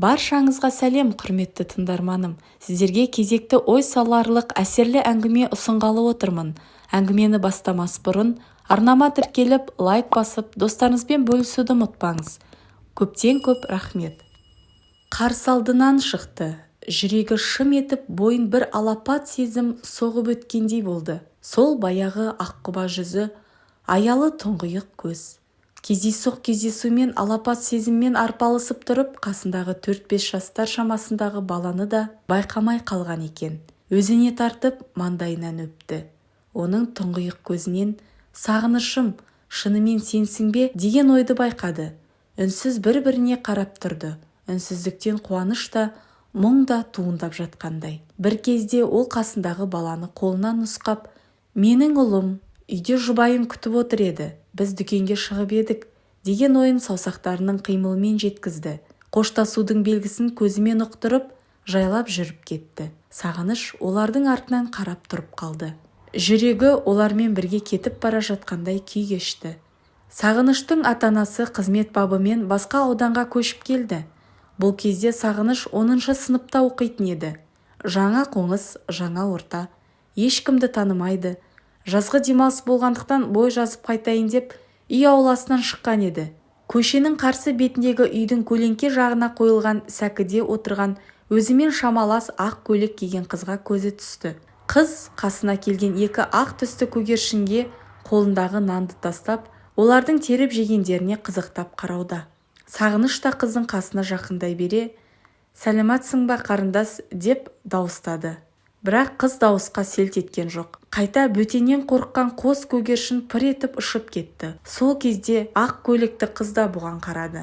Баршаңызға сәлем, құрметті тыңдарманым! Сіздерге кезекті ой саларлық әсерлі әңгіме ұсынғалы отырмын. Әңгімені бастамас бұрын арнама тіркеліп, лайк басып, достарыңызбен бөлісуді ұмытпаңыз. Көптен көп рахмет. Қарсы алдынан шықты. Жүрегі шым етіп, бойын бір алапат сезім соғып өткендей болды. Сол баяғы аққұба жүзі, аялы тұңғиық көз. Кездейсоқ кездесумен алапат сезіммен арпалысып тұрып, қасындағы 4-5 жастар шамасындағы баланы да байқамай қалған екен. Өзіне тартып, маңдайынан өпті. Оның тұңғиық көзінен «Сағынышым, шынымен сенсің бе?» деген ойды байқады. Үнсіз бір-біріне қарап тұрды. Үнсіздіктен қуаныш та, мұң да туындап жатқандай. Бір кезде ол қасындағы баланы қолынан нұсқап: «Менің ұлым, үйде жұбайым күтіп отыр еді, біз дүкенге шығып едік», – деген ойын саусақтарының қимылымен жеткізді. Қоштасудың белгісін көзімен ұқтырып, жайлап жүріп кетті. Сағыныш олардың артынан қарап тұрып қалды. Жүрегі олармен бірге кетіп бара жатқандай күй кешті. Сағыныштың ата-анасы қызмет бабымен басқа ауданға көшіп келді. Бұл кезде Сағыныш 10-сыныпта оқитын еді. Жаңа қоныс, жаңа орта, ешкімді танымайды. Жазғы демалыс болғандықтан бой жазып қайтайын деп үй ауласынан шыққан еді. Көшенің қарсы бетіндегі үйдің көлеңке жағына қойылған сәкіде отырған өзімен шамалас ақ көйлек киген қызға көзі түсті. Қыз қасына келген екі ақ түсті көгершінге қолындағы нанды тастап, олардың теріп жегендеріне қызықтап қарауда. Сағыныш та қыздың қасына жақындай бере: «Сәлематсың ба, қарындас?» – деп дауыстады. Бірақ қыз дауысқа селт еткен жоқ. Қайта бөтеннен қорыққан қос көгершін пыр етіп ұшып кетті. Сол кезде ақ көйлекті қыз да бұған қарады.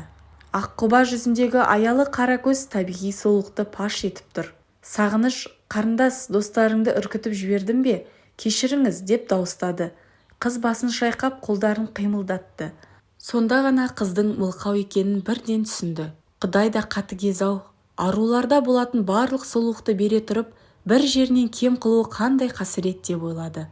Аққұба жүзіндегі аялы қара көз табиғи сұлулықты паш етіп тұр. Сағыныш: «Қарындас, достарыңды үркітіп жібердім бе? Кешіріңіз», – деп дауыстады. Қыз басын шайқап, қолдарын қимылдатты. Сонда ғана қыздың мылқау екенін бірден түсінді. Құдай да қатыгез-ау, аруларда болатын барлық сұлулықты бере тұрып, бір жерінен кем қылуы қандай қасірет деп ойлады.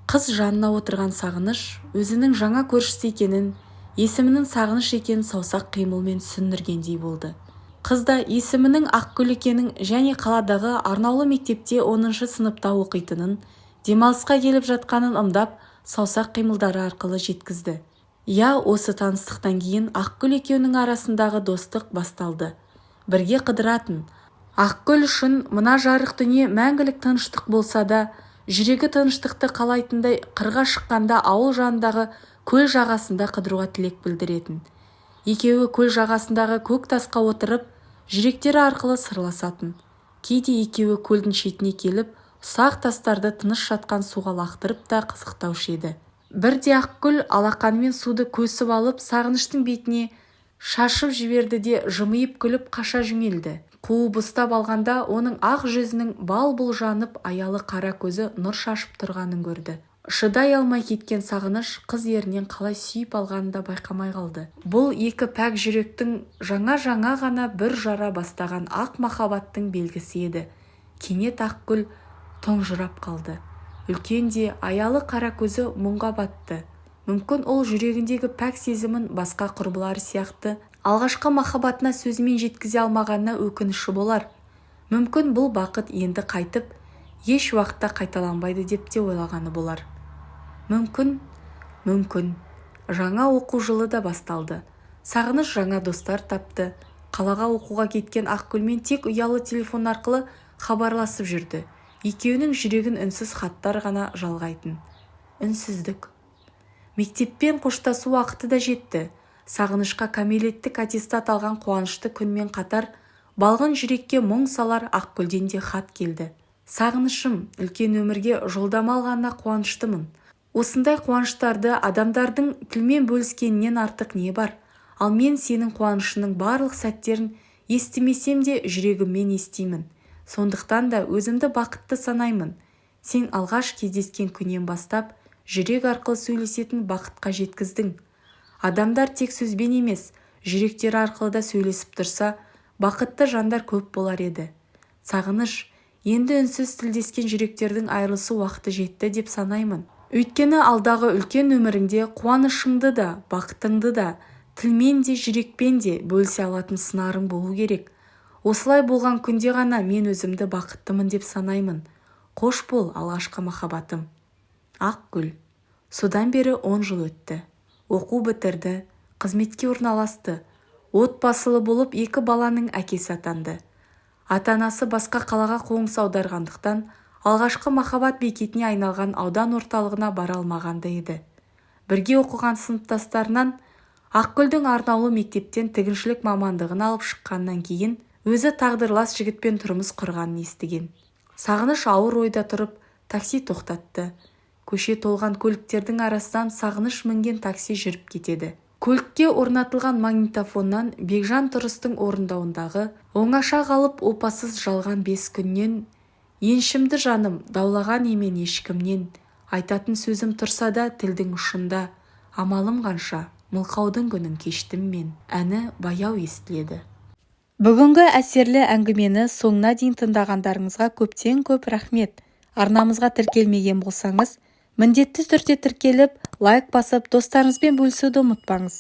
Қыз жанына отырған Сағыныш өзінің жаңа көршісі екенін, есімінің Сағыныш екенін саусақ қимылмен түсіндіргендей болды. Қыз да есімінің Ақгүл екенін және қаладағы арнаулы мектепте 10-сыныпта оқитынын, демалысқа келіп жатқанын ымдап, саусақ қимылдары арқылы жеткізді. Иә, осы таныстықтан кейін Ақгүл екеуінің арасындағы достық басталды. Бірге қыдыратын. Ақгүл үшін мына жарық дүние мәңгілік тыныштық болса да, жүрегі тыныштықты қалайтындай, қырға шыққанда ауыл жанындағы көл жағасында қыдыруға тілек білдіретін. Екеуі көл жағасындағы көк тасқа отырып, жүректері арқылы сырласатын. Кейде екеуі көлдің шетіне келіп, ұсақ тастарды тыныш жатқан суға лақтырып та қызықтаушы еді. Бірде Ақгүл алақанымен суды көсіп алып, Сағыныштың бетіне шашып жіберді де, жымиып күліп қаша жөнелді. Қуып ұстап алғанда, оның ақ жүзінің бал-бұл жанып, аялы қара көзі нұр шашып тұрғанын көрді. Шыдай алмай кеткен Сағыныш қыз ернінен қалай сүйіп алғанын да байқамай қалды. Бұл екі пәк жүректің жаңа-жаңа ғана бүр жара бастаған ақ махаббаттың белгісі еді. Кенет Ақгүл тұнжырап қалды. Үлкен де аялы қара көзі мұңға батты. Мүмкін, ол жүрегіндегі пәк сезімін басқа құрбылары сияқты алғашқы махаббатына сөзімен жеткізе алмағанына өкініші болар. Мүмкін, бұл бақыт енді қайтып еш уақытта қайталанбайды деп те ойлағаны болар. Мүмкін, мүмкін. Жаңа оқу жылы да басталды. Сағыныш жаңа достар тапты. Қалаға оқуға кеткен Ақгүлмен тек ұялы телефон арқылы хабарласып жүрді. Екеуінің жүрегін үнсіз хаттар ғана жалғайтын. Үнсіздік. Мектеппен қоштасу уақыты да жетті. Сағынышқа кәмелеттік аттестат алған қуанышты күнмен қатар балғын жүрекке мұң салар Ақгүлден де хат келді. «Сағынышым, үлкен өмірге жолдама алғанына қуаныштымын. Осындай қуаныштарды адамдардың тілмен бөліскенінен артық не бар? Ал мен сенің қуанышыңның барлық сәттерін естімесем де, жүрегіммен естимін. Сондықтан да өзімді бақытты санаймын. Сен алғаш кездескен күннен бастап жүрек арқылы сөйлесетін бақытқа жеткіздің. Адамдар тек сөзбен емес, жүректері арқылы да сөйлесіп тұрса, бақытты жандар көп болар еді. Сағыныш, енді үнсіз тілдескен жүректердің айырылысу уақыты жетті деп санаймын. Өйткені алдағы үлкен өміріңде қуанышыңды да, бақытыңды да тілмен де, жүрекпен де бөлісе алатын сыңарың болу керек. Осылай болған күнде ғана мен өзімді бақыттымын деп санаймын. Қош бол, алғашқы махаббатым, Ақгүл. Содан бері 10 жыл өтті. Оқу бітірді, қызметке орналасты, отбасылы болып, екі баланың әкесі атанды. Ата-анасы басқа қалаға қоныс аударғандықтан, алғашқы махаббат бекетіне айналған аудан орталығына бара алмаған да еді. Бірге оқыған сыныптастарынан Ақгүлдің арнаулы мектептен тігіншілік мамандығын алып шыққаннан кейін өзі тағдырлас жігітпен тұрмыс құрғанын естіген. Сағыныш ауыр ойда тұрып, такси тоқтатты. Көше толған көліктердің арасынан Сағыныш мінген такси жүріп кетеді. Көлікке орнатылған магнитофоннан Бекжан Тұрыстың орындауындағы «Оңаша қалып опасыз жалған бес күннен, еншімді жаным даулаған емен ешкімнен, айтатын сөзім тұрса да тілдің ұшында, амалым қанша, мылқаудың күнін кештім мен» әні баяу естіледі. Бүгінгі әсерлі әңгімені соңына дейін тыңдағандарыңызға көптен көп рахмет. Арнамызға тіркелмеген болсаңыз, міндетті түрде тіркеліп, лайк басып, достарыңызбен бөлісуді ұмытпаңыз.